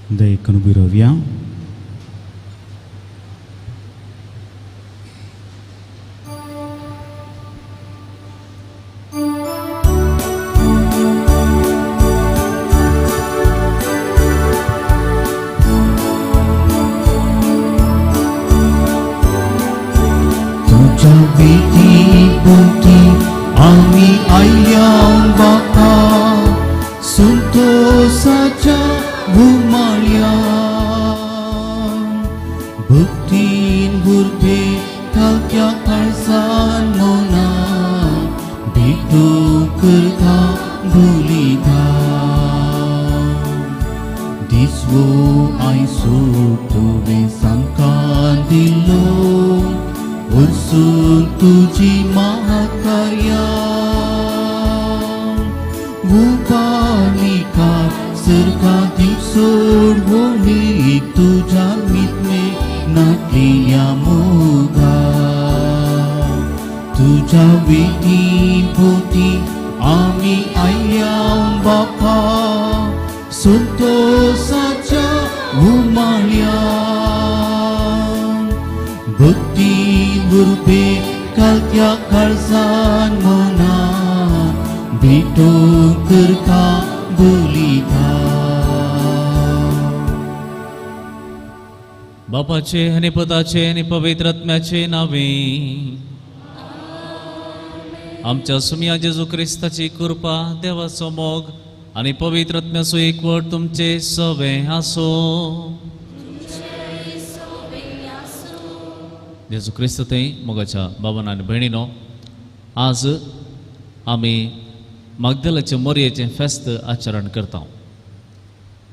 दयेक उबी रावया. तुज्या विधी भोंवती आमी आयल्या बापा, संतोसाच्या उमाळ्या. भक्तीन भुरगे कालक्या काळसान मोना भेटू करता भुलिता. दिसवो आयसो तुवें सामकान दिलो, वचून तुजी महाकार्या. उबालिका सरका दिसोड होळी तुज्या मितमे नाटल्या मोगा. तुज्या विधी भोवती आमी आयल्या बापा, संतोसाच्या उमाळ्या. भक्ती गुरुपे कालत्या काळजान मना भेटो करता बोलिता. बापाचे आनी पुताचे आनी पवित्र आत्म्याचे नावे. आमच्या सुमया जेजू क्रिस्ताची कृपा, देवाचो मोग आनी पवित्र आत्म्याचो एकवट तुमचे सवे आसो. जेजू क्रिस्त थंय मोगाच्या बाबान आनी भयणीनो, आज आमी मागदेलाचे मोरयेचें फेस्त आचरण करता.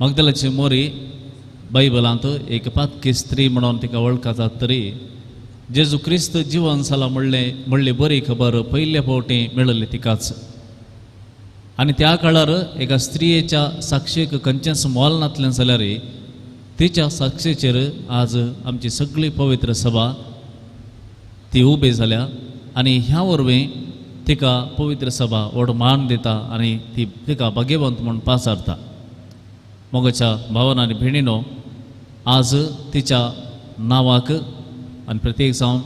मागदेलाची मोरी बायबलांत एक पातकी स्त्री म्हणून तिका वळखतात, तरी जेजू क्रिस्त जिवन जाला म्हणली बरी खबर पयले फावटी मेळिल्ली तिकाच. आनी त्या काळार एका स्त्रियेच्या साक्षीक खंयचेंच मोल नातलें जाल्यार तिच्या साक्षीचेर आज आमची सगळी पवित्र सभा ती उबी जाल्या आनी ह्या वरवीं तिका पवित्र सभा व्हड मान दिता आनी ती तिका भाग्यवंत म्हूण पाचारता. मोगाच्या भावान आनी भयणीनो, आज तिच्या नांवाक आनी प्रत्येक जावन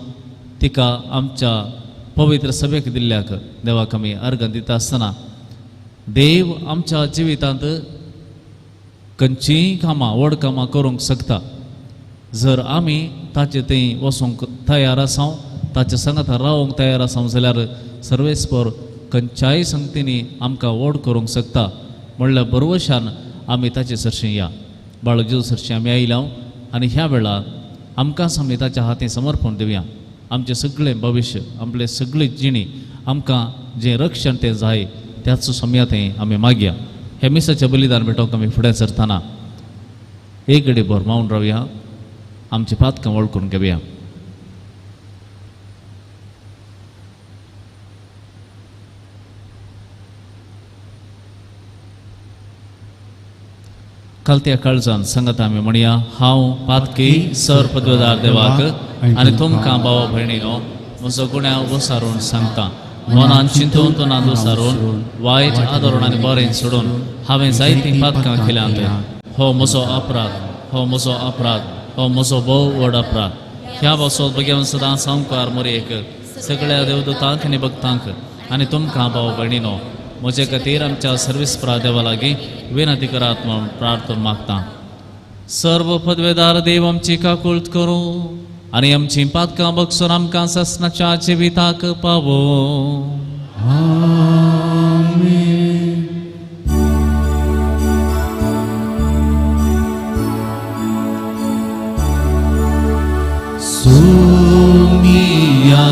तिका आमच्या पवित्र सभेक दिल्ल्याक देवाक आमी अर्गां दिता आसतना देव आमच्या जिवितांत खंयचीय कामां व्हड कामां करूंक शकता जर आमी ताचे थंय वचूंक तयार आसा, ताच्या सांगाता रावंक तयार आसा जाल्यार सर्वेस्पर खंयच्याय संगतींनी आमकां व्हड करूंक शकता म्हणल्यार बरवशान आमी ताचे सरशीं या. बाळू जेजू सरशीं आमी आयल्या आनी ह्या वेळार आमकांच आमी ताच्या हातीं समर्पण दिवया. आमचें सगळें भविश्य, आमले सगळी जिणी, आमकां जें रक्षण तें जाय त्याच समया थंय आमी मागया. हे मिसाचें बलिदान भेटोवंक आमी फुडें सरतना एक घडी भर मावन रावया, आमची पातकां वळखून घेवया. कालत्या काळजान सांगता आमी म्हणया, हांव पातकी सर पदवेदार देवाक आनी तुमकां भावा भयणीनो म्हजो गुण्यांव वसारून सांगता. मनान चिंतून तोंडान दुसारून वायट आदरून आनी बरें सोडून हांवें जायतीं पातकां केल्यांत. हो म्हजो अपराध, हो म्हजो अपराध, हो म्हजो भोव व्हड अपराध. ह्या पासत भगेवन सदां सामकार मोरयेक सगळ्या देवदूतांक आनी भक्तांक आनी तुमकां भाव भयणीनो म्हजे खातीर आमच्या सर्विस देवा लागीं विनंती करात म्हूण प्रार्थना मागता. सर्व पदवेदार देव आमची काकुळट करूं आनी आमची पातकां बगसून आमकां सासणाच्या जिविताक पावो. आमेन. सोमिया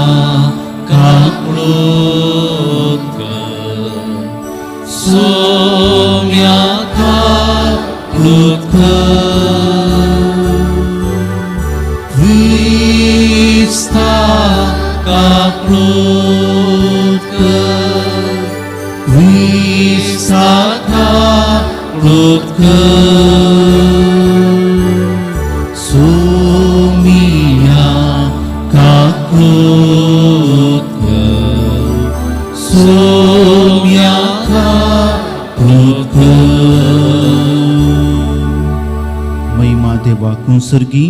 काकुळट कर, सोम्या काकुळट कर, क्रिस्ता काकुळट कर, क्रिस्ता काकुळट कर, सोमिया काकुळट कर, सोम्या काकुळट कर. तूं सर्गी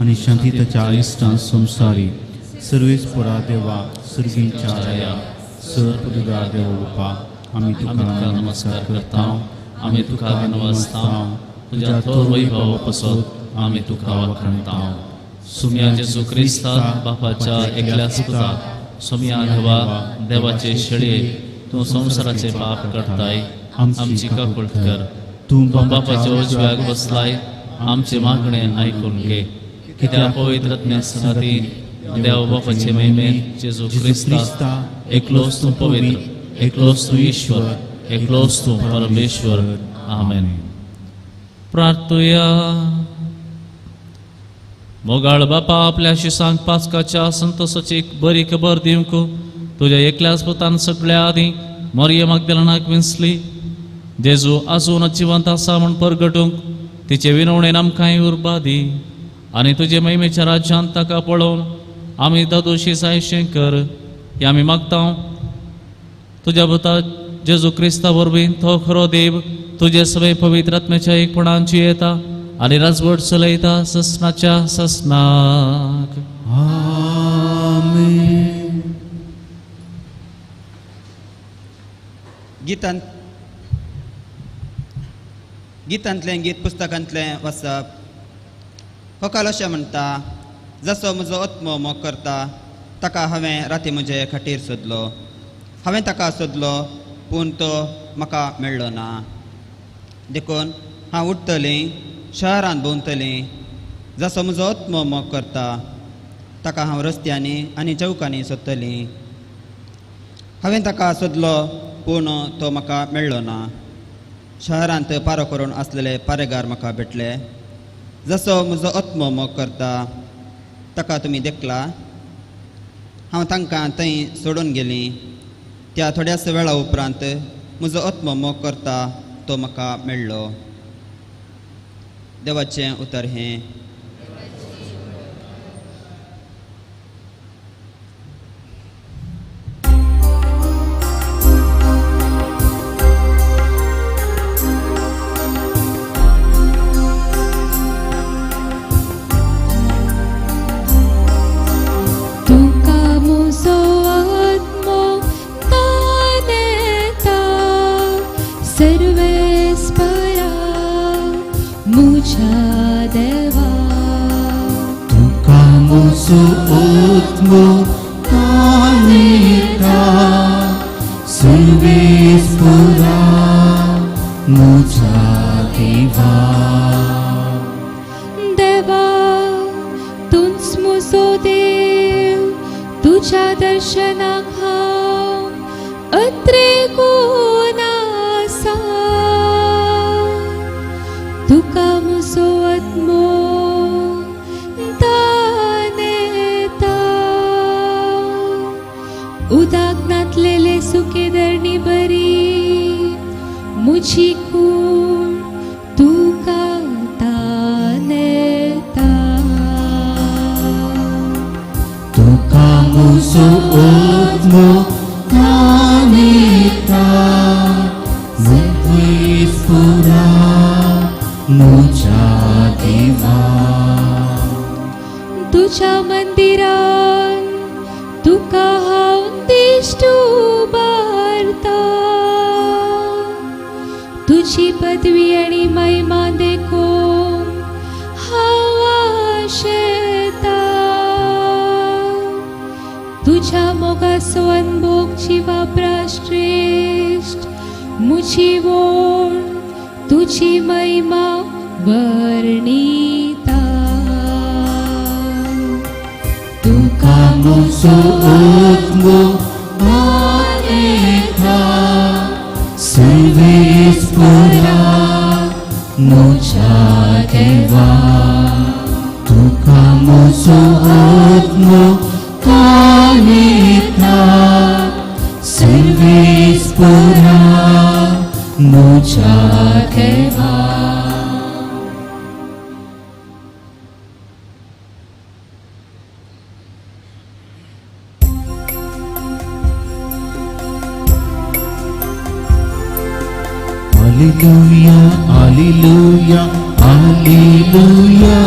आनी शांतीताच्या इश्टां संवसारी सर्वेस्परा देवा सर्गींच्या राया सर पुदुगार देव बापा आमी तुका नमस्कार करता आमी तुका दिनवासता तुज्या थोर वैभवा पासत आमी तुका वाखाणता. सुम्या जेजू क्रिस्ता बापाच्या एकल्याच पुता सोम्या देवा देवाचे शेळये तूं संवसाराचे पाप करताय आमची काकूळट कर. तूं बापाच्या उजव्याक बसलाय आमचे मागणे आयकून घे. कित्याक पवित्र आत्म्या देव बापाचे महिमे जेजू क्रिस्ता एकलोच तूं पवित्र एकलोच तूं ईश्वर एकलोच तूं परमेश्वर. आमेन. प्रार्थुया. मोगाळ बापा आपल्या शिसांक पाचकाच्या संतोषाची बरी खबर दिवंक तुज्या एकल्याच पुतान सगळ्या आदीं मोरये मागदेलनाक विंचली. जेजू आजून जिवंत आसा म्हूण परगटूंक तिचे विनवणेन आमकांय उर्बा दी आनी तुजे महिमेच्या राज्यांत ताका पळोवन आमी दादोशी जायशें कर हें आमी मागता. तुज्या पुता जेजू क्रिस्ता वरवीं तो खरो देव तुजे सगळे पवित्र आत्म्याच्या एकपणान येता आनी राजवट चलयता ससनाच्या ससनाक. आमेन. गितांतलें गीत पुस्तकांतलें वाचप. होकाल अशें म्हणटा, जसो म्हजो आत्मो मोग करता ताका हांवें राती म्हजे खाटीर सोदलो. हांवें ताका सोदलो पूण तो म्हाका मेळ्ळो ना. देखून हांव उठतलीं शहरांत भोंवतलीं. जसो म्हजो आत्मो मोग करता ताका हांव रस्त्यांनी आनी चौकांनी सोदतलीं. हांवें ताका सोदलो पूण तो म्हाका मेळ्ळो ना. शहरांत पारो करून आसलेले पारेगार म्हाका भेटले. जसो म्हजो आत्मो मोग करता ताका तुमी देखला. हांव तांकां थंय सोडून गेलीं. त्या थोड्याच वेळा उपरांत म्हजो आत्मो मोग करता तो म्हाका मेळ्ळो. देवाचें उतर हें. तुका म्हजो आत्मो तानेता सर्वेस्परा म्हज्या देवा. तुका म्हजो आत्मो तानेता सर्वेस्परा म्हज्या देवा. देवा तूंच म्हजो देव तुज्या दर्शनाक हांव अत्रेकून आसा. तुका म्हजो आत्मो तानेता. उदक नातलेले सुके धरणी बरी म्हजी कूड तुका तानेता. तुका म्हजो आत्मो तानेता सर्वेस्परा म्हज्या देवा. तुज्या मंदिरान तुका हांव दिश्ट उबारता. तुजी पदवी आनी महिमा देखून हांव आशेता. तुज्या मोगाचो अनभोग जिवा श्रेश्ठ म्हजी वोण तुजी महिमा वर्णिता. तुका म्हजो आत्मो तानेता सर्वेस्परा म्हज्या देवा. तुका म्हजो आत्मो तानेता सर्वेस्परा म्हज्या देवा. Hallelujah, hallelujah, hallelujah,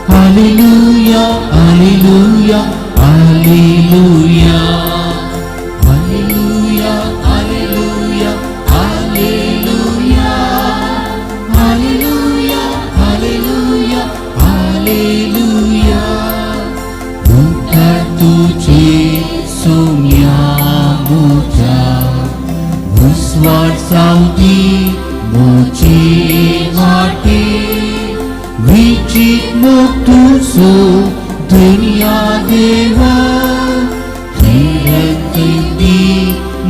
hallelujah, hallelujah, hallelujah, hallelujah, hallelujah, hallelujah, hallelujah, hallelujah, hallelujah. मुखार तुझे सोम्या म्हज्या उस्वाड सावती मोची वाटे विचित मोग तुजो दुनिया देवा किरंती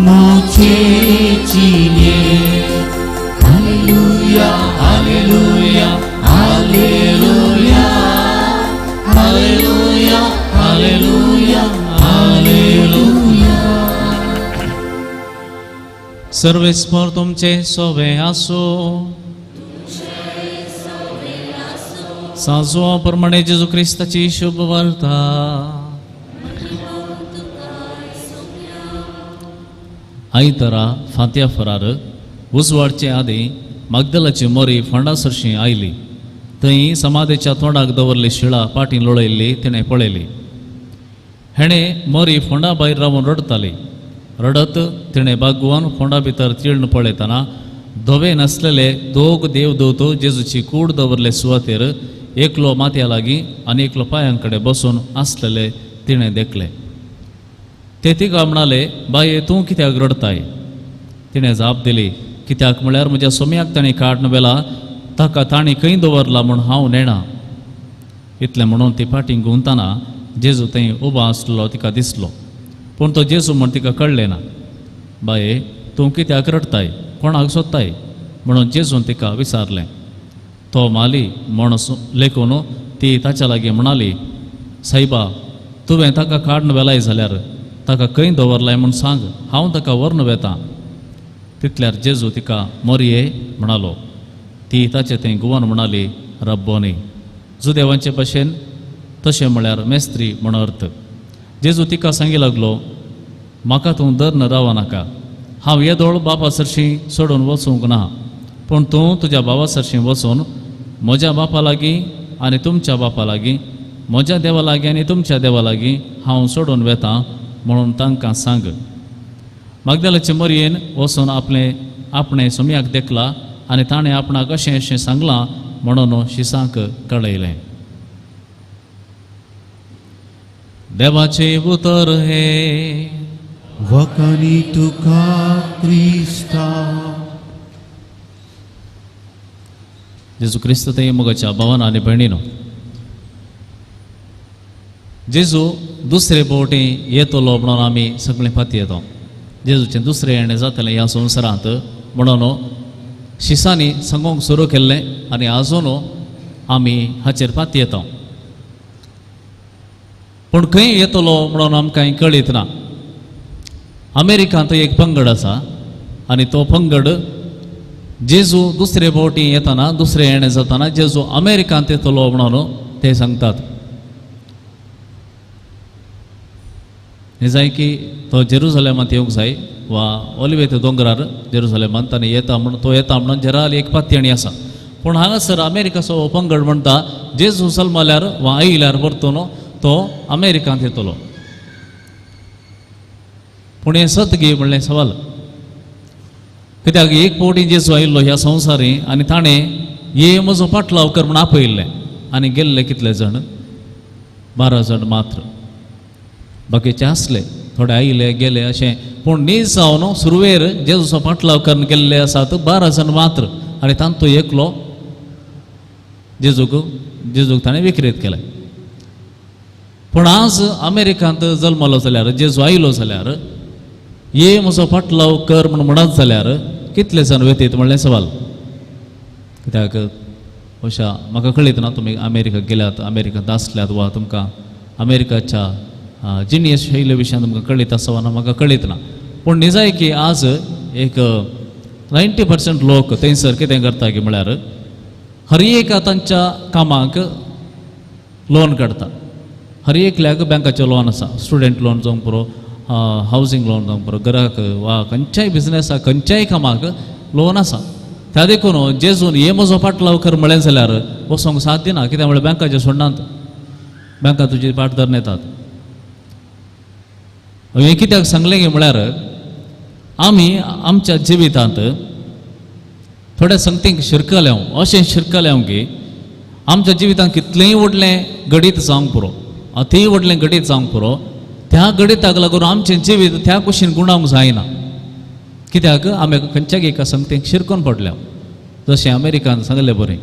मोचे चिने. Hallelujah, hallelujah, hallelujah, hallelujah, hallelujah, hallelujah. सर्वेस्पर तुमचे सोवे आसो. साजवा प्रमाणे जेजू क्रिस्ताची शुभ वार्ता. आयतारा फांत्या फरार उजवाडचे आदी मागदलाची मोरी फोंडा सरशी आयली. थंय समाधेच्या तोंडाक दवरली शिळा पाटी लोळयल्ली तिणें पळयली. हेणें मोरी फोंडा भायर रावन रडताली. रडत तिणें बागवून फोंडा भितर तिळण पळयतना धवे नासलेले दोग देवदूत जेजूची कूड दवरले सुवातेर एकलो माथ्या लागीं आनी एकलो पांयां कडेन बसून आसलेले तिणें देखले. ते तिका म्हणाले, बाये तूं कित्याक रडताय? तिणें जाप दिली, कित्याक म्हळ्यार म्हज्या सोम्याक ताणें काडून व्हेला, ताका ताणें खंय दवरला म्हूण हांव नेणा. इतलें म्हणून ती फाटीं घुंवतना जेजू थंय उबो आसलो तिका दिसलो, पूण तो जेजू म्हूण तिका कळ्ळें ना. बाये तूं कित्याक रडताय, कोणाक सोदताय म्हणून जेजून तिका विचारलें. तो माली म्हण लेखून ती ताच्या लागीं म्हणाली, सायबा तुवें ताका काडून व्हेलाय जाल्यार ताका खंय दवरलाय म्हूण सांग, हांव ताका व्हरून वेतां. तितल्यार जेजू तिका मोरये म्हणालो. ती ताचे थंय गुवन म्हणाली, रब्बोनी, जुदेवांचे भाशेन तशें म्हळ्यार मेस्त्री म्हण अर्थ. जेजू तिका सांगी लागलो, म्हाका तूं धरून राव नाका, हांव येदोळ बापा सरशीं सोडून वचूंक ना, पूण तूं तुज्या भावा सरशीं वचून म्हज्या बापा लागीं आनी तुमच्या बापा लागीं, म्हज्या देवा लागीं आनी तुमच्या देवा लागीं हांव सोडून वेतां म्हणून तांकां सांग. मागदेलाचे मरयेन वचून आपलें आपणें सोम्याक देखला आनी ताणें आपणाक अशें अशें सांगलां म्हणून शिसांक कळयलें. देवाचें उतर हें. वखणी तुका क्रिस्ता. जेजू क्रिस्त ते मोगाच्या भावान आनी भयणीनो, जेजू दुसरे फावटी येतलो म्हणून आमी सगळीं फाती येता. जेजूचें दुसरें येणें जातलें ह्या संवसारांत म्हणून शिसांनी सांगूंक सुरू केल्लें आनी आजून आमी हाचेर फाती येता. पूण खंय येतलो म्हणून आमकां कळीत ना. अमेरिकांत एक पंगड आसा आनी तो पंगड जेजू दुसरे फावटी येताना, दुसरें येणें जाताना जेजू अमेरिकांत येतलो म्हणून ते सांगतात. निजाय की तो जेरुजलेमांत येवंक जाय वा ओलिवेत दोंगरार जेरुजलेमांत आनी येता म्हणून तो येता म्हणून जेराल एक पातयणी आसा. पूण हांगासर अमेरिकाचो पंगड म्हणटा जेजू जल्मल्यार वा आयल्यार परतून तो अमेरिकांत येतलो. पूण हें सत गी म्हणलें सवाल, कित्याक एक फावटी जेजू आयिल्लो ह्या संवसारी आनी ताणें ये म्हजो पाटलाव कर म्हूण आपयिल्लें आनी गेल्ले कितले जाण, 12 जाण मात्र. बाकीचे आसले थोडे आयले गेले अशें, पूण नीज जावन सुरवेर जेजूचो पाटलाव करून गेल्ले आसात 12 जाण मात्र आनी तांतू एकलो जेजूक जेजूक ताणें विक्रेत केलें. पूण आज अमेरिकांत जल्मलो जाल्यार, जेजू आयलो जाल्यार, ये म्हजो पाटलाव कर म्हूण म्हणत जाल्यार कितले जाण वेतीत म्हणलें सवाल. कित्याक अशा म्हाका कळीत ना तुमी अमेरिका गेल्यात, अमेरिकांत आसल्यात वा तुमकां अमेरिकाच्या जिणये शैली विशयान तुमकां कळीत आसा वा ना म्हाका कळीत ना. पूण निजाय की आज एक 90% लोक थंयसर कितें करता की म्हळ्यार हर एका तांच्या कामाक लोन काडटा. हर एकल्याक बँकाचें लोन आसा, स्टुडंट लोन जावंक पुरो, हावजींग लोन जावंक पुरो, घराक वा खंयच्याय बिजनसाक खंयच्याय कामाक लोन आसा. त्या देखून जेजून हे म्हजो फाटलाव कर म्हळें जाल्यार वचोंक साथ दिना, कित्याक म्हळ्यार बँकाचें सोडनात, बँका तुजी पाट धरून येतात. हें कित्याक सांगलें गे म्हळ्यार आमी आमच्या जिवितांत थोड्या संगतींक शिरकले, अशें शिरकले की आमच्या जिवितांत कितलेंय व्हडलें घडीत जावंक पुरो, अती व्हडलें घडीत जावंक पुरो, त्या घडिताक लागून आमचें जिवीत त्या कुशीन गुणावंक जायना. कित्याक आमी खंयच्याक एका संगतीक शिरकून पडल्या. जशें अमेरिकान सांगलें बरें,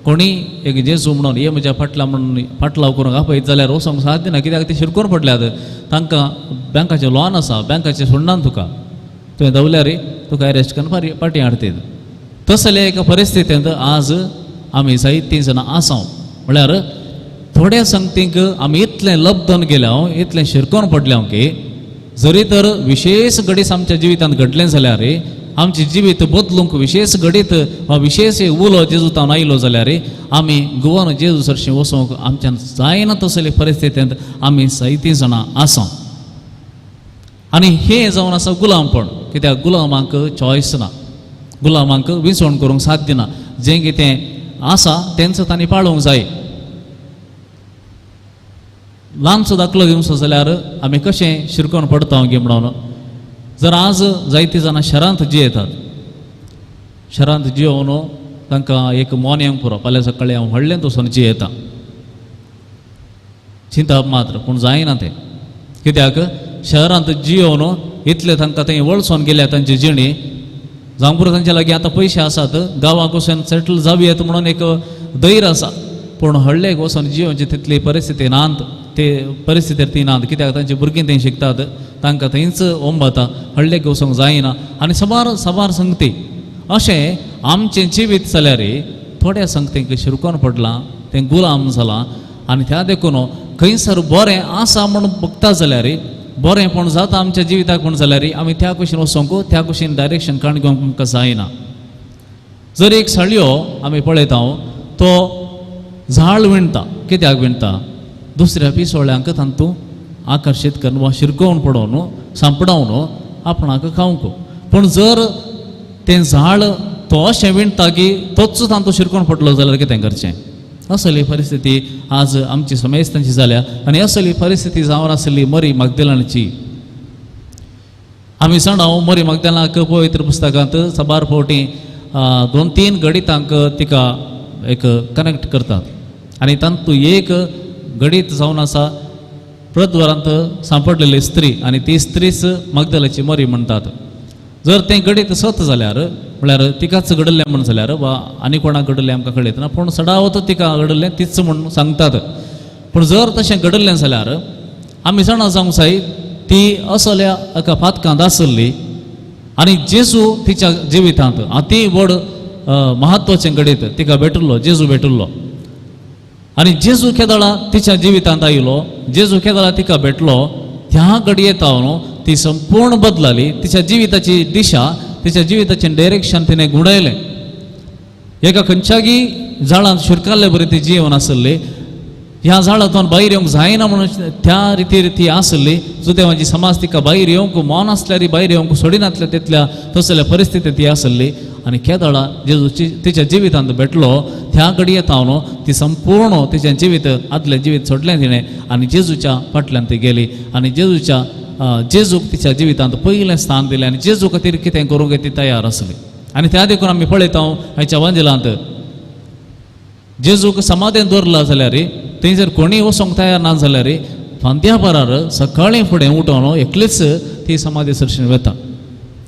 कोणी एक जेजू म्हणून हे म्हज्या फाटला म्हणून फाटलाव करूंक आपयत जाल्यार वचोंक साथ दिना, कित्याक ते शिरकून पडल्यात. तांकां बँकाचें लॉन आसा, बँकाचें सोडना तुका, तुवें दवल्यार तुका अरेस्ट करून फाटीं हाडटीत. तसले एका परिस्थितींत आज आमी जायतीं जाणां आसा. म्हळ्यार थोड्या संगतींक आमी इतलें लब्धन गेल्या, इतलें शिरकोन पडल्या की जरी तर विशेष घडीस आमच्या जिवितांत घडलें जाल्यार आमचें जिवीत बदलूंक विशेष घडीत वा विशेष उलो जेजू तावन आयलो जाल्यार आमी गोवन जेजू सरशीं वचोंक आमच्यान जायना तसले परिस्थितींत आमी जायतीं जाणां आसा. आनी हें जावन आसा गुलामपण. कित्याक गुलामांक चॉयस ना, गुलामांक विंचवण करूंक साथ दिना, जें कितें आसा तेंच तांणी पाळोवंक जाय. ल्हानसो दाखलो दिवचो जाल्यार आमी कशें शिरकोन पडटा गे म्हणून, जर आज जायतीं जाणां शहरांत जियेतात, शहरांत जियोवन तांकां एक मोन्यांक पुरो, फाल्यां सकाळीं हांव व्हडलें वचून जियेता, चिंतप मात्र, पूण जायना तें. कित्याक शहरांत जियोवन इतलें तांकां थंय वळसोन गेल्या तांची जिणी, जावं पुरो तांचे लागीं आतां पयशे आसात, गांवांक वचून सेटल जावयेत म्हणून एक धैर्य आसा, पूण व्हडलेक वचून जियोवची तितली परिस्थिती नात, ते परिस्थितीर ती नात. कित्याक तांची भुरगीं थंय शिकतात, तांकां थंयच ओंबता, व्हडलेक वचूंक जायना. आनी साबार साबार संगती अशें आमचें जिवीत जाल्यार थोड्या संगतींक शिरकोन पडलां, तें गुलाम जालां. आनी त्या देखून खंयसर बरें आसा म्हूण बगता जाल्यार बरें पूण जाता आमच्या जिविताक म्हूण जाल्यार आमी त्या कुशीन वचोंक, त्या कुशीन डायरेक्शन काडून घेवंक आमकां जायना. जर एक सळयो आमी पळयता तो झाड विणटा, कित्याक विणटा? दुसऱ्या पिसोळ्यांक तांतू आकर्शीत करून वा शिरकोवन पडोवन सांपडावन आपणाक खावंक. पूण जर तें झाड तो अशें विणटा की तोच तांतू शिरकोवन पडलो जाल्यार कितें करचें? असली परिस्थिती आज आमची समेस्तांची जाल्या. आनी असली परिस्थिती जावन आसली मरी मागदेलांची. आमी जाणा मरी मागदेलाक पवित्र पुस्तकांत साबार फावटी 2-3 गणितांक तिका एक कनेक्ट करतात आनी तातूंत एक गणीत जावन आसा प्रद्वारांत सांपडलेली स्त्री, आनी ती स्त्रीच मागदेलाची मरी म्हणटात. जर तें गणीत सत जाल्यार म्हळ्यार तिकाच घडलें म्हण जाल्यार वा आनी कोणाक घडलें आमकां कळयत ना, पूण सदावत तिका घडलें तीच म्हूण सांगतात. पूण जर तशें घडलें जाल्यार आमी जाणा जावंक जाय ती असल्या एका फातकांत आसली आनी जेजू तिच्या जिवितांत अती व्हड म्हत्वाचें घडीत तिका भेटिल्लो, जेजू भेटिल्लो. आनी जेजू केदळा तिच्या जिवितांत आयलो, जेजू केदळा तिका भेटलो, त्या घडये तावन ती संपूर्ण बदलाली. तिच्या जिविताची दिशा, तिच्या जिविताचें डायरेक्शन तिणें घुंवडायलें. एका खंयच्यागी झाडांत शिरकाल्ले बरी ती जिवन आसली, ह्या झाडांतून भायर येवंक जायना म्हणून त्या रितीर ती आसली. जुदेवांची समाज तिका भायर येवंक मौन आसल्यार भायर येवंक सोडिनातल्या तितल्या तसल्या परिस्थिती ती आसली. आनी केदळा जेजू तिच्या जिवितांत भेटलो त्या घडये तावन ती संपूर्ण तिचें जिवीत आदलें जिवीत सोडलें तिणें आनी जेजूच्या फाटल्यान ती गेली. आनी जेजूच्या जेजूक तिच्या जिवितांत पयलें स्थान दिलें आनी जेजू खातीर कितें करूंक ती तयार आसली. आनी त्या देखून आमी पळयता हाच्या वांजिलांत जेजूक समाधेन दवरला जाल्यार थंय जर कोणीय वचोंक तयार ना जाल्यार फांत्या परार सकाळीं फुडें उठोवन एकलीच ती समाधी सरशीन वता.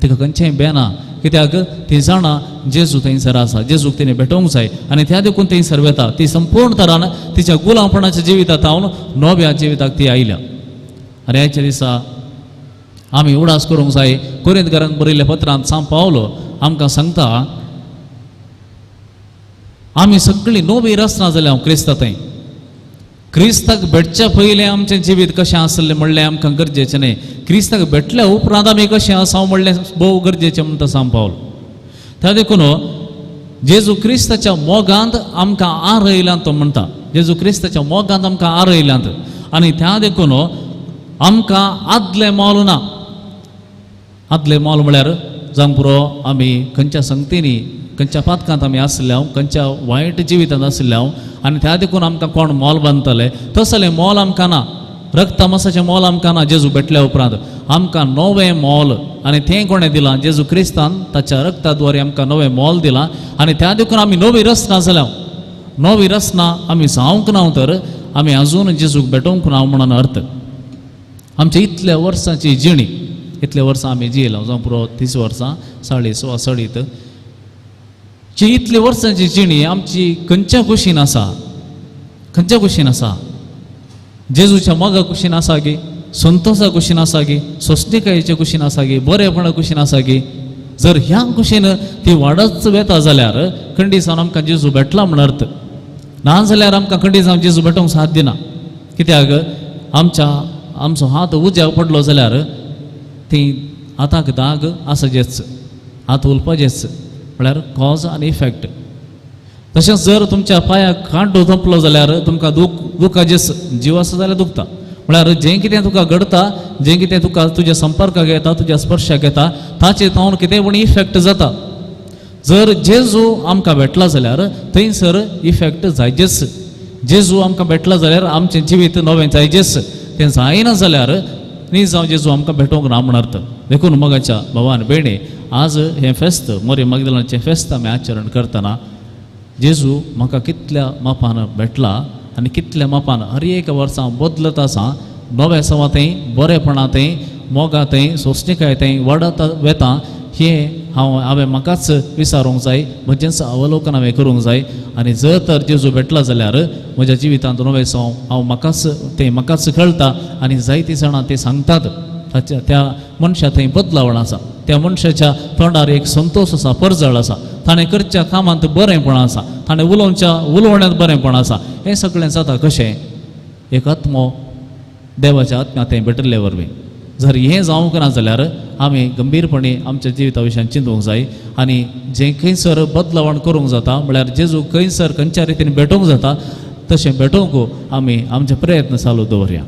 तिका खंयचेंय बेना, कित्याक ती जाणा जेजू थंयसर आसा, जेजूक तिणें भेटोवंक जाय आनी त्या देखून थंयसर वता. ती संपूर्ण तरान तिच्या गुलामपणाच्या जिवितांत हांव नव्या जिविताक ती आयल्या. आनी आयच्या दिसा आमी उडास करूंक जाय. कोरिंतकारांक बरयल्ल्या पत्रांत सांत पावलो आमकां सांगता आमी सगळीं नवी रचना जाल्या क्रिस्ता थंय. क्रिस्ताक भेटच्या पयलें आमचें जिवीत कशें आसलें म्हणलें आमकां गरजेचें न्हय, क्रिस्ताक भेटल्या उपरांत आमी कशें आसा म्हणलें भोव गरजेचें म्हणटा सांत पावल. त्या देखून जेजू क्रिस्ताच्या मोगांत आमकां आरयल्यांत तो म्हणटा, जेजू क्रिस्ताच्या मोगांत आमकां आरयल्यांत. आनी त्या देखून आमकां आदलें मोल ना. आदलें मोल म्हळ्यार जावंक पुरो आमी खंयच्या संगतींनी खंयच्या पातकांत आमी आसल्या, खंयच्या वायट जिवितांत आसल्या आनी त्या देखून आमकां कोण मोल बांदतले तसलें मोल आमकां ना. रक्ता मासाचें मोल आमकां ना. जेजू भेटल्या उपरांत आमकां नवें मोल आनी तें कोणें दिलां? जेजू क्रिस्तान ताच्या रक्ता द्वारे आमकां नवें मोल दिलां आनी त्या देखून आमी नवी रचना जाल्या. नवी रचना आमी जावंक ना तर आमी अजून जेजूक भेटोवंक ना म्हणून अर्थ. आमच्या इतल्या वर्सांची जिणी, इतल्या वर्सां आमी जियेला, जावं पुरो 30 वर्सां 40 वा 40 जी इतल्या वर्सांची जिणी आमची खंयच्या कुशीन आसा? खंयच्या कुशीन आसा? जेजूच्या मोगा कुशीन आसा गी, संतोषा कुशीन आसा गी, सोंसणीकायेच्या कुशीन आसा गी, बरेपणा कुशीन आसा गी? जर ह्या कुशीन ती वाडत वेता जाल्यार खंडीसान आमकां जेजू भेटला म्हण अर्थ. ना जाल्यार आमकां खंडीसान जेजू भेटोवंक साथ दिना. कित्याक आमच्या आमचो हात उज्याक पडलो जाल्यार ती हाताक दाग आसाचेच, हात उलपाचेच, म्हळ्यार कॉज आनी इफेक्ट. तशेंच जर तुमच्या पांयाक कांटो तोंपलो जाल्यार तुमकां दुखाचेच, जीव आसा जाल्यार दुखता. म्हळ्यार जें कितें तुका घडता, जें कितें तुका तुज्या संपर्काक येता, तुज्या स्पर्शाक येता, ताचेर तावन कितें पूण इफेक्ट जाता. जर जेजू आमकां भेटला जाल्यार थंयसर इफेक्ट जायचेच. जेजू आमकां भेटला जाल्यार आमचें जिवीत नवें जायचेच. तें जायना जाल्यार न्ही जावं जेजू आमकां भेटोवंक ना म्हण अर्थ. देखून मोगाच्या भावान भयणी, आज हें फेस्त मोरी मागदलाचें फेस्त आमी आचरण करतना जेजू म्हाका कितल्या मापान भेटला आनी कितल्या मापान हर एक वर्सा बदलत आसा, नव्या सवातय, बरेपणांतय, मोगांतय, सोंसणीकायेंतय वाडत वेता हें हांवें म्हाकाच विचारूंक जाय, म्हजेंच अवलोकन हांवें करूंक जाय. आनी जर तर जेजू भेटला जाल्यार म्हज्या जिवितांत नवें सव हांव म्हाकाच तें म्हाकाच कळटा आनी जायतीं जाणां तें सांगतात. ताच्या त्या मनशा थंय बदलावण आसा, त्या मनशाच्या तोंडार एक संतोश आसा, परजळ आसा, ताणें करच्या कामांत बरेंपण आसा, ताणें उलोवच्या उलोवण्यांत बरेंपण आसा. हें सगळें जाता कशें? एक आत्मो देवाच्या आत्म्या थंय भेटिल्ले वरवीं. जर हें जावंक ना जाल्यार आमी गंभीरपणी आमच्या जिविता विशयान चिंतूंक जाय आनी जें खंयसर बदलावण करूंक जाता, म्हळ्यार जेजू खंयसर खंयच्या रितीन भेटोवंक जाता तशें भेटोवंक आमी आमचे प्रयत्न चालू दवरया.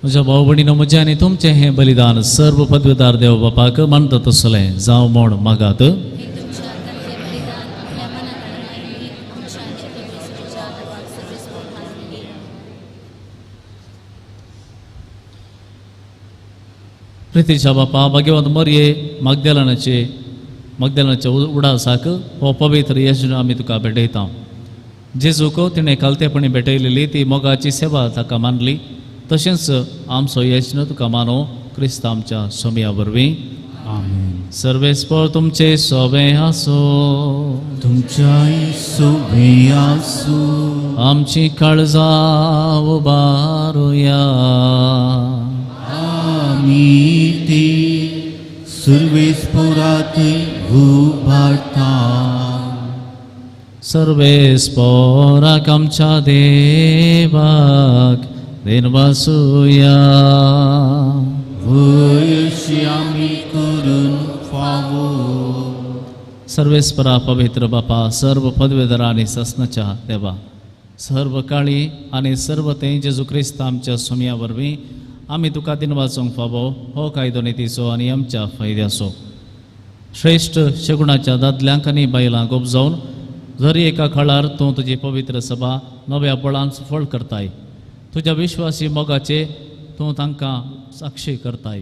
म्हज्या भाव भयणीनो, म्हजें आनी तुमचें हें बलिदान सर्व पदवीदार देव बापाक मानता तसलें जावं म्हूण मागात. प्रितीच्या बापा, भाग्यवंत मरये मागदेलानाचे मागदेलानाच्या उडासाक हो पवित्र यजन आमी तुका भेटयता. जेजूक तिणें कालतेपणी भेटयलेली ती मोगाची सेवा ताका मानली, तशेंच आमचो यज्ञ तुका मानो क्रिस्त आमच्या सोमया वरवीं. आमेन. सर्वेस्पर तुमचे सोबे आसो, तुमच्याय सोबे आसो. आमची काळजां उबारुया. आमी ती सुर्वेस्पोरात उबारता. सर्वेस्पोराक आमच्या देवाक दिनवासुया. वयशी आमी करून फावो. सर्वेस्परा पवित्र बापा, सर्व पदवेधर आनी ससनाच्या देवा, सर्व काळी आनी सर्व ते जेजू क्रिस्त आमच्या सुमया वरवीं आमी तुका दिनवासूंक फावो हो कायदो नितीचो आनी आमच्या फायद्याचो. श्रेश्ठ शगुणाच्या दादल्यांक आनी बायलांक उपजावन जरी एका काळार तूं तुजी पवित्र सभा नव्या बळान सफळ करताय, तुज्या विश्वासी मोगाचे तूं तांकां साक्षी करताय.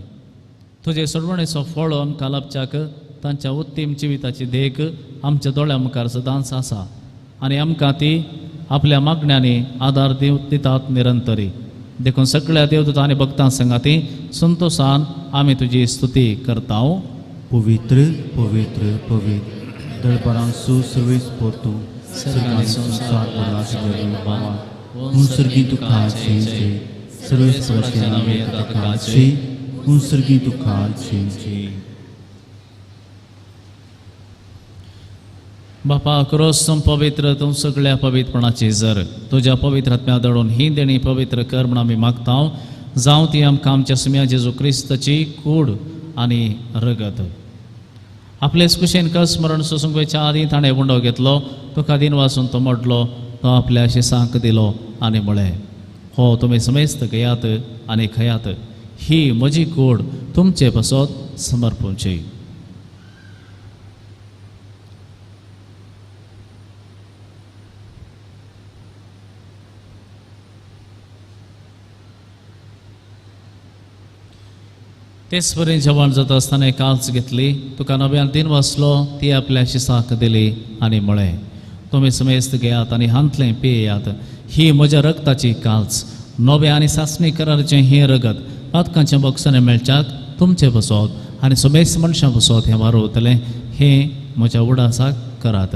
तुजे सोडवणेचो फळ आमकां लाभच्याक तांच्या उत्तीम जिविताची देख आमच्या दोळ्या मुखार सदांच आसा आनी आमकां ती आपल्या मागण्यांनी आदार दितात निरंतरी. देखून सगळ्या देवदूत आनी भक्तां संगाती संतोशान आमी तुजी स्तुती करता. पवित्र पवित्र पवित्र दळबरांसो सर्वेस पोर्तू सर्गांनी संवसार भरला बाबा हूं सर्गी तुका जय जय. सर्वेस पोराचें नांव येता तुका जय, हूं सर्गी तुका जय जय. बापा क्रोस तूं पवित्र, तूं सगळ्या पवित्रपणाची जर तुज्या पवित्र आत्म्या दडून ही देणी पवित्र कर म्हण आमी मागता. जावं ती आमकां आमच्या सुम्या जेजू क्रिस्ताची कूड आनी रगत. आपलेच कुशेन कस मरण सोसूंक वयच्या आदीं ताणें उंडो घेतलो, तुका दिन वासून तो मोडलो, तो आपल्या शिसांक दिलो आनी म्हळें, हो तुमी समेस्त घेयात आनी खयात, ही म्हजी कूड तुमचे पासत समर्पूंची. तेच वरी जेवण जाता आसतना काल्च घेतली, तुका नव्यान दिन वाचलो, ती आपल्या शिसाक दिली आनी म्हळें, तुमी समेस्त घेयात आनी हांतलें पियेयात, ही म्हज्या रगताची काल्च, नव्या आनी सासणी करारचें हें रगत पातकांच्या बक्षांनी मेळच्याक तुमचें बसोत आनी समेस्त मनशां बसोत हें वारोवतलें, हें म्हज्या उडासाक करात.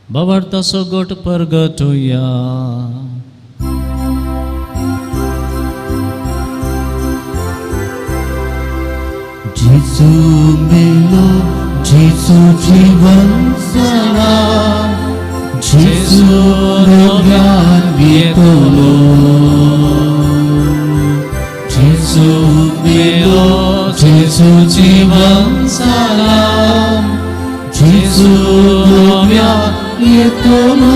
बाबार्थाचो गोट परगटुया. जेजू मेलो, जेजू जीवन जाला, जेजू नव्यान येतलो. जेजू मेलो, जेजू जीवन जाला, जेजू नव्यान येतलो.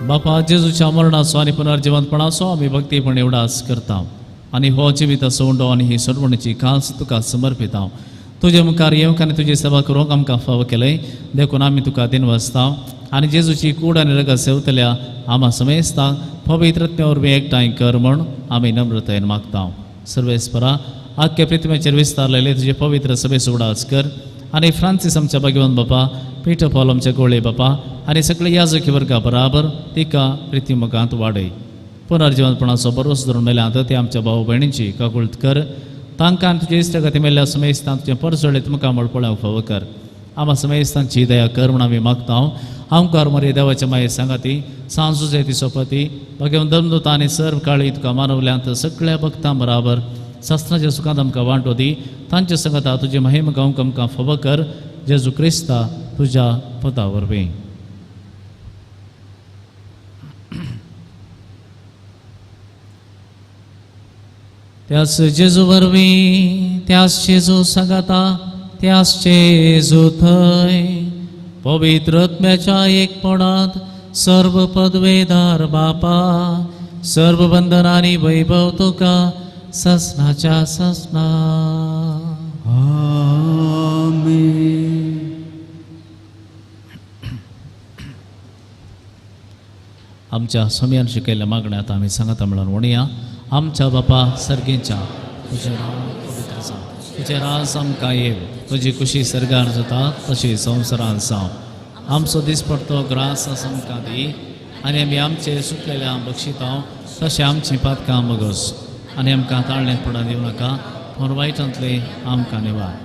बापा जेजूच्या मरणाचो आनी पुनर्जिवंतपणाचो आमी भक्तीपण उडास करता आनी हो जिविताचो उंडो आनी ही सोडवणीची खास तुका समर्पिता. तुजे मुखार येवंक आनी तुजी सेवा करूंक आमकां फावो केलें देखून आमी तुका दिनवासता आनी जेजूची कूड आनी रगत सेवतल्या आमा समेस्तांक पवित्र आत्म्या वरवीं एकठांय कर म्हूण आमी नम्रतायेन मागता. सर्वेस्परा आख्खे पृथ्वीचेर विस्तारलेले तुजे पवित्र सभेचो उडास कर आनी फ्रांसीस आमच्या भाग्यवंत बापा, पीटर पॉल आमच्या गोळे बापा आनी सगळे याजकी वर्गा बराबर तिका प्रितीमुखांत वाडय. पुनर्जिवंतपणाचो भरोसो धरून मेल्यात ते आमच्या भाव भयणींची काकुळत कर, तांकां आनी तुजे इश्टागती मेल्ल्या समेस्तांक तुजें परजळीत मुखामळ पळोवंक फावो कर. आमा समेस्तांची दया कर म्हूण आमी मागता. आमकार मरे देवाच्या माये सांगाती सांजुजे ती सोपती भाग्यवंत धर्मदूत आनी सर्व काळी तुका मानवल्यांत सगळ्या भक्तां बराबर शास्त्राच्या सुखांत आमकां वांटो दी. तांचे संगता तुजी महिम गावंक आमकां फावो कर, जेजू क्रिस्ता तुज्या पदा वरवीं. त्यास जेजू वरवीं, त्यास जेजू सांगाता, त्यास जेजू थंय पवित्र आत्म्याच्या एकपणांत सर्व पदवेदार बापा, सर्व बंधनांनी वैभव तुका ससनाच्या ससना. आमेन. आमच्या स्वाम्यान शिकयल्ल्या मागण्यात आमी सांगाता म्हणून म्हणया. आमच्या बापा सर्गेच्या, तुजें नांव पवित्र जावं, तुजें राज आमकां येवं, तुजी खुशी सर्गार जाता तशी संवसारांत जावं. आमचो दिसपडतो ग्रास आमकां दी आनी आमी आमचे सुकलेल्या बक्षितांव तशें आमचीं पातकां बगस आनी आमकां ताळ्ळें पडा दिवं नाका पूण वायटांतली आमकां निवार.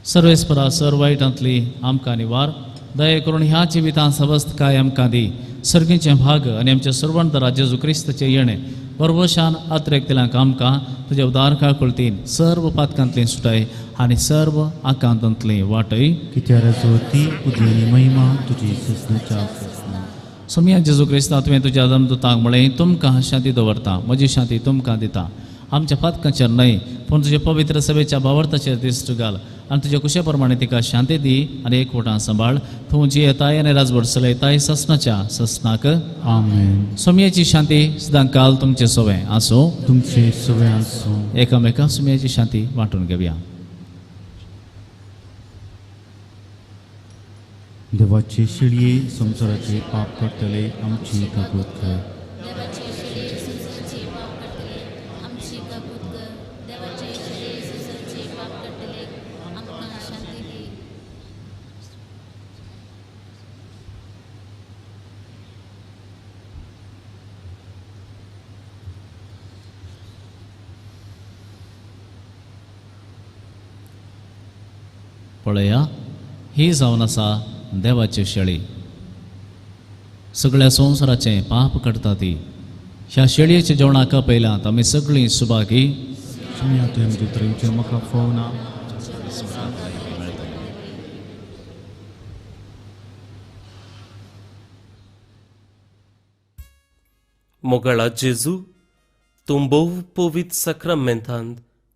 सर्वेस्परा सर वायटांतली आमकां निवार. दया करून ह्या जिवितांत सवस्तकाय आमकां दी. सर्गीचें भाग आनी आमच्या सर्वंतरा जेजू क्रिस्ताचें येणें बरवशान अत्रेकतल्यांक आमकां तुज्या उदार काळकुळतीन सर्व पातकांतली सुटाय आनी सर्व आकांतांतली वाटय. कित्याक जोती तुजी महिमा तुजी ससनाच्या ससना. सोमया जेजू क्रिस्ता तुवें तुज्या दमदुतांक म्हळें तुमकां शांती दवरता, म्हजी शांती तुमकां दिता. आमच्या पातकांचेर न्हय पूण तुज्या पवित्र सभेच्या भावार्थाचेर दिश्ट घाल आनी तुज्या कुशे प्रमाणे तिका शांती दी आनी एकवटान सांबाळ. तूं जी येताय आनी राजवट चलयताय ससनाच्या ससनाक. आमेन. सोमयेची शांती सदां काल तुमचे सोवें आसूं. तुमचे सोवें आसूं. एकामेका सोमयेची शांती वांटून घेवया. देवाचे शिळये संवसाराचे पाप करतले आमची काकूत कर. पळया ही जावन आसा देवाची शेळी, सगळ्या संवसाराचें पाप करता ती. ह्या शेळयेच्या जेवणाक पयल्यात आमी सगळीं सुभागी. म्हाका फोवना. मोगाळा जेजू, तूं भोव पवित्र साक्रामेंतांत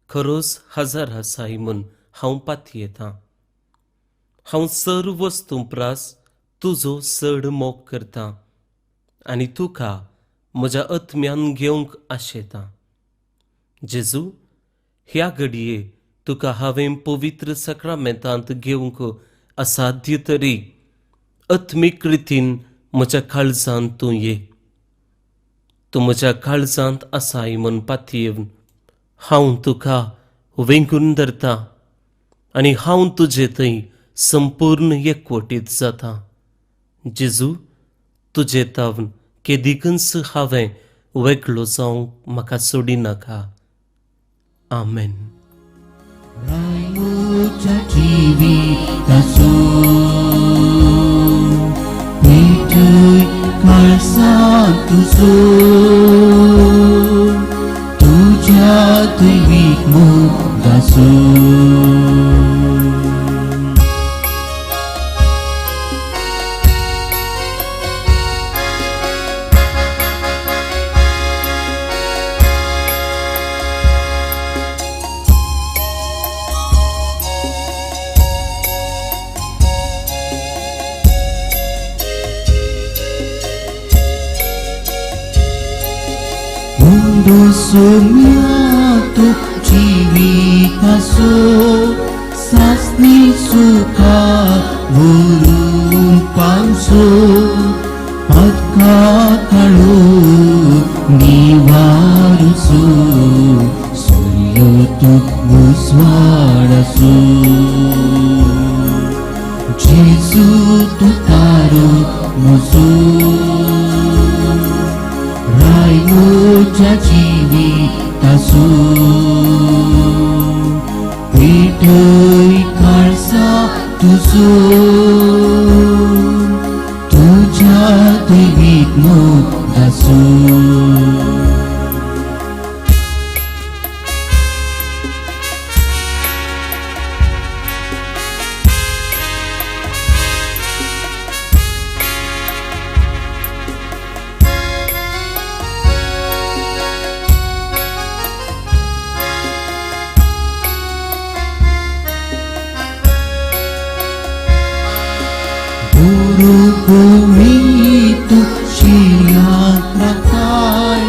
खरोच हजार आसाय म्हूण हांव पातयेतां. हांव सर्व वस्तूं प्रास तुजो चड मोग करतां आनी तुका म्हज्या आत्म्यान घेवंक आशेतां. जेजू, ह्या घडये तुका हांवें पवित्र साक्रामेंतांत घेवंक असाध्य तरी आत्मीक रितीन म्हज्या काळजांत तूं ये. तूं म्हज्या काळजांत आसाय म्हूण पातयेवन हांव तुका वेंगून धरतां आनी हांव तुजे थंय संपूर्ण एकवटीत जाता. जेजू, तुजे तावन केदिकूच हांवें वेगळो जावंक म्हाका सोडिनाका. आमेन. तुझ्या दैवीक मोगाचो. सोम्यातो जिविताचो सासणी सुखा व्हरून पावचो पदका काळो निवारुचो सूर्य तूं उजवाडाचो. जेजू तूं तारो म्हजो राय म्हज्या जिविताचो पेटय काळजा तुजो तुज्या दैवीक मोगाचो. गुरु गोविंद शिळ्यांत राखताय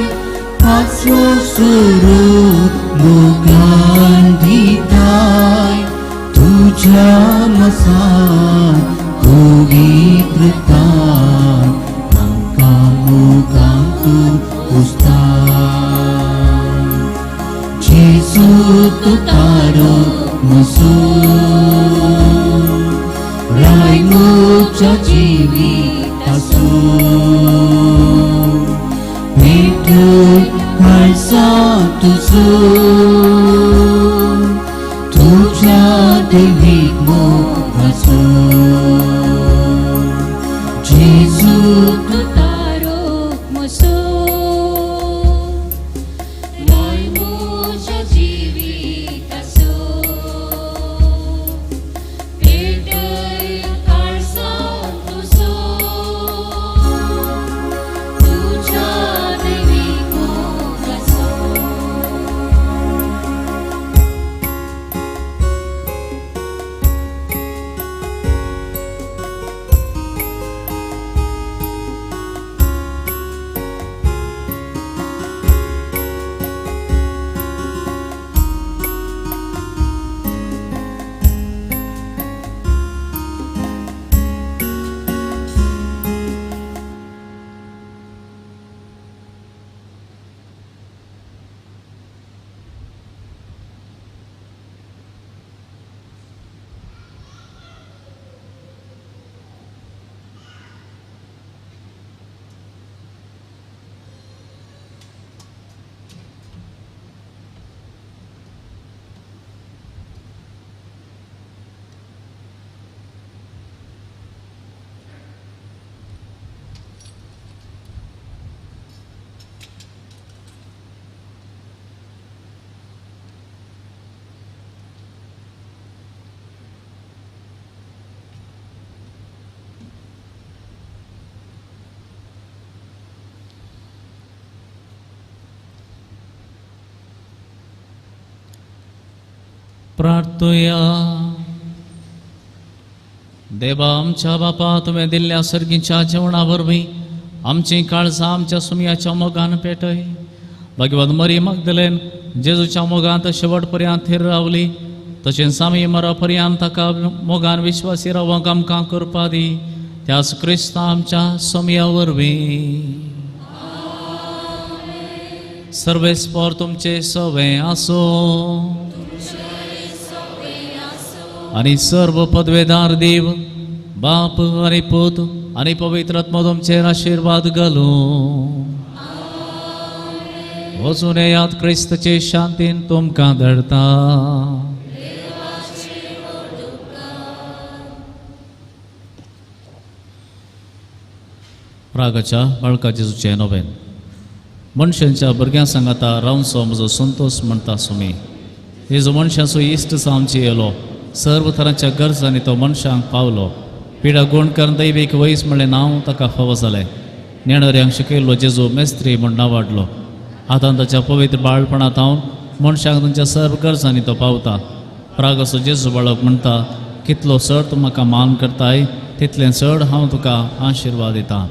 जेजू तुझ्या देवीक मोगाचो जेजू तूं तारो म्हजो लाय म्हज्या जिविताचो पेटय काळजांत तुजो तुज्या देवीक मोगाचो. प्रार्थुया. देवा आमच्या बापा, तुवें दिल्ल्या सर्गीच्या जेवणा वरवीं आमचीं काळजां आमच्या सुमयाच्या मोगान पेटय. भगवत मरी मगदलेन जेजूच्या मोगांत शेवट पर्यंत थीर रावली, तशेंच आमी मरा पर्यंत ताका मोगान विश्वासी रावंक आमकां करपा दी, त्याच क्रिस्ता आमच्या सोमया वरवीं. सर्वेस्पर तुमचे सवे आसो आनी सर्व पदवेदार देव बाप आनी पूत आनी पवित्र आत्मो तुमचेर आशिर्वाद घालूं. वचून येयात, क्रिस्तचे शांतीन तुमकां धाडटा. रागाच्या बाळका जेजूचें नोवेन. मनशांच्या भुरग्यां सांगाता रावचो म्हजो संतोश म्हणटा सुमी. जेजू मनशांचो इश्ट जावचे येयलो, सर्व तरांच्या गरजांनी तो मनशांक पावलो. पिडा गुण करून दैवीक वयस म्हणलें नांव ताका फावो जालें. नेणाऱ्यांक शिकयल्लो जेजू मेस्त्री म्हूण नांवाडलो. आतां ताच्या पवित्र बाळपणांत हांव मनशांक तांच्या सर्व गरजांनी तो पावता. प्रागसो जेजू बाळक म्हणटा, कितलो चड तूं म्हाका मान करताय तितलें चड हांव तुका आशिर्वाद दितां.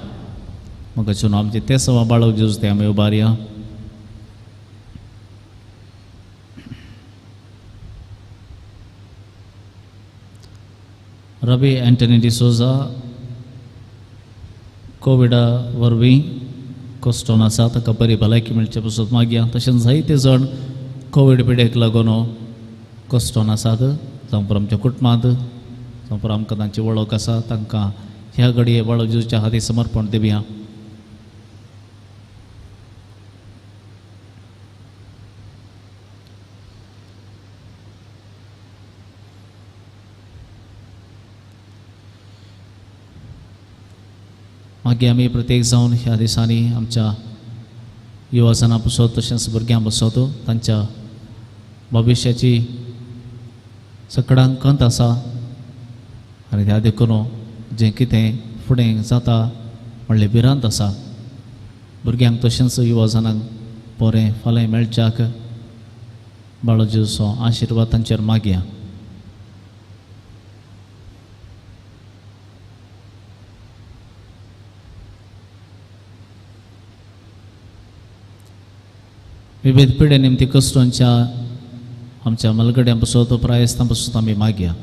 म्हाका चुनो आमचे ते सवा बाळक जेजू ते आमी उबारया. रबी एंटनी डिसोजा कोविडा वरवीं कोस्टोन आसा, ताका बरी भलायकी मेळचे पसून मागया. तशेंच जायते जाण कोवीड पिडेक लागून कोस्टोन आसात, जावं पुरो आमच्या कुटुंबांत, जावं पुरो आमकां तांची वळख आसा, तांकां ह्या घडये बाळक जेजूच्या हाती समर्पण दिवया. मागीर आमी प्रत्येक जावन ह्या दिसांनी आमच्या युवाजनां पसत तशेंच भुरग्यां पसत तांच्या भविश्याची सकडांक कंत आसा आनी त्या देखून जें कितें फुडें जाता म्हणलें भिरांत आसा. भुरग्यांक तशेंच युवाजनांक बरें फाल्यां मेळच्याक बाळो जेजूचो आशिर्वाद तांचेर मागया. विविध पिढे निमती कश्टांच्या आमच्या मलगड्यां पसत प्रायस्तां पसत आमी मागया.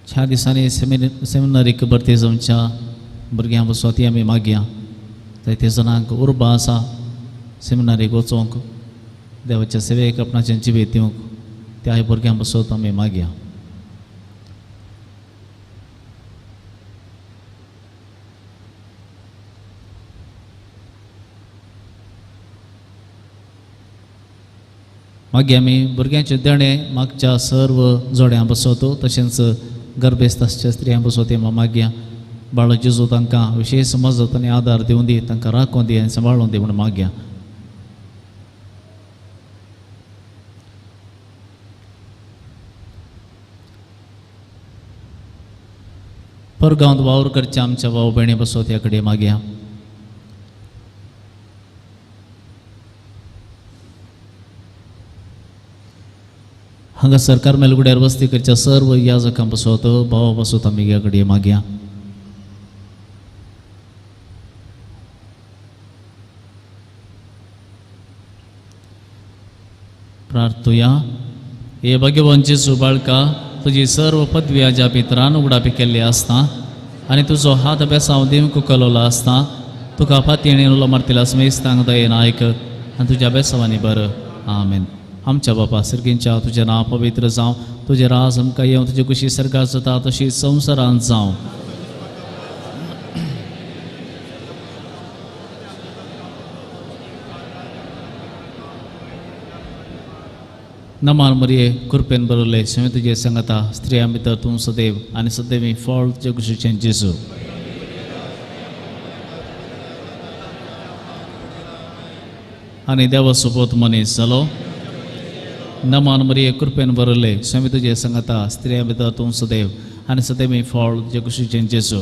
ह्या दिसांनी सेमिनारीक भरती जावच्या भुरग्यां पसत ती आमी मागया. जायते जाणांक उर्बा आसा सेमिनारीक वचोंक, देवाच्या सेवेक आपणाचें जिवीत दिवंक त्याय भुरग्यां बसोत आमी मागया. मागीर आमी भुरग्यांचें देणें मागच्या सर्व जोड्यां बसोत तशेंच गर्भेस्त आसच्या स्त्रियां बसोत मागया. बाळो जेजू तांकां विशेश मजत आनी आदार दिवं दी, तांकां राखून दी आनी सांबाळून दी म्हूण मागया. परगांवांत वावर करच्या आमच्या भाव भयणी बसोत ह्या कडेन मागया. हांगासर कार्मेल गुड्यार वस्ती करच्या सर्व याजकां बसोत भावा बसोत आमी ह्या कडेन मागया. प्रार्थुया. हे भगवान जेजू बाळका, तुजी सर्व पदवी आज्या भितरान उगडापी केल्ली आसता आनी तुजो हात बेसांव दिवंक कलवलो आसता. तुका फातयेणी उलो मारतल्या समेस्तांक दयेन आयक आनी तुज्या बेसांवांनी बरं. आमेन. आमच्या बापा सर्गींच्या, तुजें नांव पवित्र जावं, तुजें राज आमकां येवं, तुजी खुशी सर्गार जाता तशी संवसारांत जावं. नमान मरिये, कृपेन बरवले, स्वामी तुजे सांगता, स्त्रियां भितर तूं सदैव आनी सदैवी फळ तुजे कुशीचें जेजू. आनी देवा सोबत मनीस जालो. नमान मरिये, कृपेन बरवले, स्वामी तुजे सांगता, स्त्रियां भितर तूं सदैव आनी सदैवी फळ तुजे कुशीचें जेजू.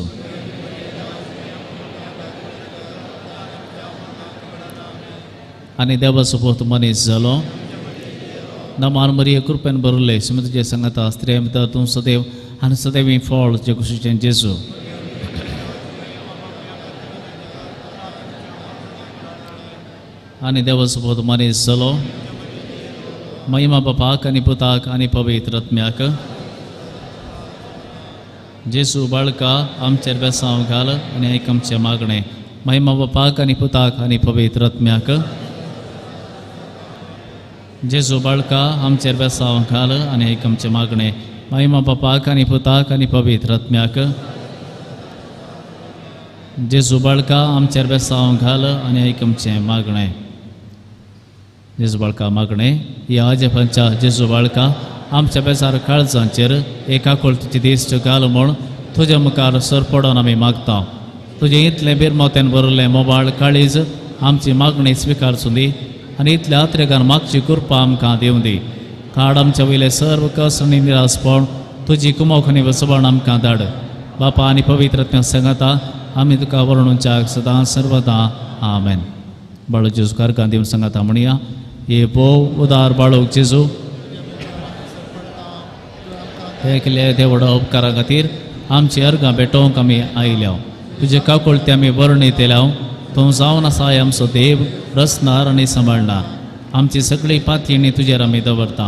आनी देवा सोबत मनीस जालो. नमान मरिये, कृपेन भरले, स्वामी तुजे सांगता, स्त्रियां भितर तूं सदैव आनी सदैवी फळ तुजे कुशीचें जेजू. आनी देवा सोबत मनीस जालो. महिमा बापाक आनी पुताक आनी पवित्र आत्म्याक. जेजू बाळका, आमचेर बेसांव घाल आनी आयक आमचें मागणें. महिमा बापाक आनी पुताक आनी पवित्र आत्म्याक. जेजू बाळका, आमचेर बेसांव घाल आनी आयक आमचें मागणें. महिमा बापाक आनी पुताक आनी पवित्र आत्म्याक. जेजू बाळका, आमचेर बेसांव घाल आनी आयक आमचें मागणें. जेजू बाळका मागणें. ह्या आजेपांच्या जेजू बाळका, आमच्या बेजार काळजांचेर एक आकुळतीची दिश्ट घाल म्हूण तुज्या मुखार सरपडोन आमी मागता. तुजें इतलें बिरमोत्यान भरलें मोबाळ काळीज आमची मागणी स्विकारचूं दी आनी इतल्या आत्रेगान मागची कृपा आमकां दिवं दी. काड आमच्या वयले सर्व कस आनी निरासपण तुजी कुमोख आनी वसवण आमकां धाड. बापा आनी पवित्र आत्म्या सांगाता आमी तुका वर्णुच्याक सदां सर्वदा. आमेन. बाळू जेजू कारकां दिवन सांगाता म्हणया. हे भोव उदार बाळूक जेजू, हे केले ते व्हडा उपकारा खातीर आमची अर्गां भेटोवंक आमी आयल्या. तुजे काकुळते आमी वर्णीत येल्या. तूं जावन आसा आमचो देव, रचणार आनी सांबाळणार. आमची सगळी पातयेणी तुजेर आमी दवरता.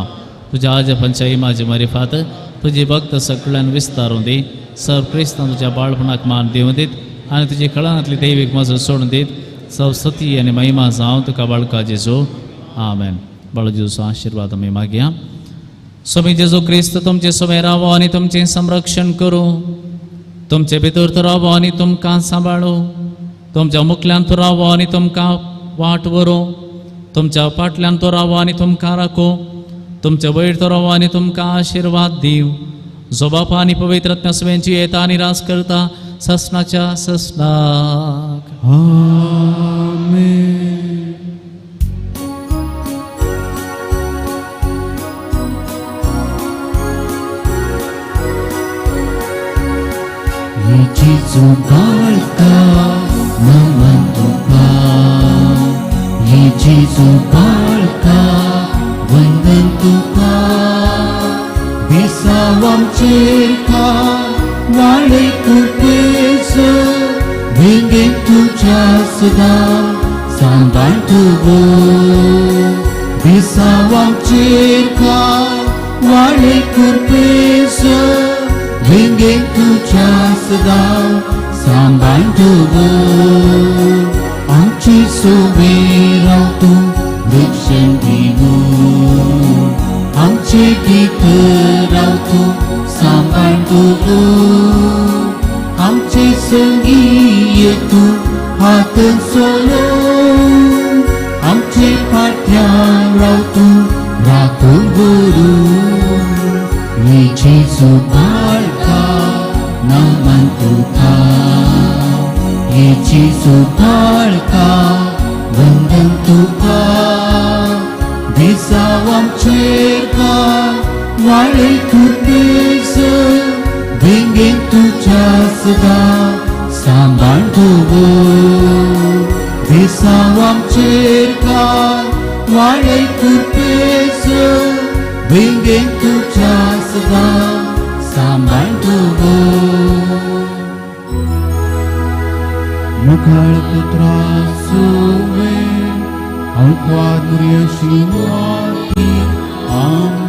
तुज्या आजपांच्या इमाजी मारिफात तुजी भक्त सगळ्यान विस्तारून दी. सर क्रिस्तान तुज्या बाळपणाक मान दिवं दीत आनी तुजी कळांतली दैवीक मजत सोडून दीत. सव सती आनी महिमा जावं तुका बाळका जेजू. आमेन. बाळू जेजूचो आशिर्वाद आमी मागया. स्वामी जेजू क्रिस्त तुमचे सोबे रावो आनी तुमचें संरक्षण करूं. तुमचे भितर तो रावो आनी तुमकां सांबाळूं. तुमच्या मुखल्यान तो रावो आनी तुमकां वाट व्हरूं. तुमच्या फाटल्यान तो रावो आनी तुमकां राखूं. तुमच्या वयर तो रावो आनी तुमकां आशिर्वाद दिवं. जो बापा आनी पवित्र आत्म्या सवेंची येता आनी राज करता ससनाच्या ससनाक. आमेन. जेजू बाळका, नमन तुका. हे जेजू बाळका, वंदन तुका. बेसांव आमचेर घाल वाळे कृपेचो, वेंगेंत तुज्या सदां सांबाळ तूं गो. बेसांव आमचेर घाल वाळे कृपेचो, वेंगेंत तुज्या सदां सांबाळ तूं गो. आमचे सोबे राव तूं रक्षण दिवं. वतन सोडून आमचे फाटल्यान राव तूं राखून गुरू ये जेजू बाळका नमन तुका ये जेजू बाळका वंदन तुका दिसाव आमचेर वाळे कृपेस वेंगेन तुज्या सदां सांबाळ दवर दिसाव आमचेर वाळे कृपेस वेंगेन तुज्या सदां सांबाळ दवर मुखाळ पुत्रा सुवे अंकवार मुर्यशी माती आमेन.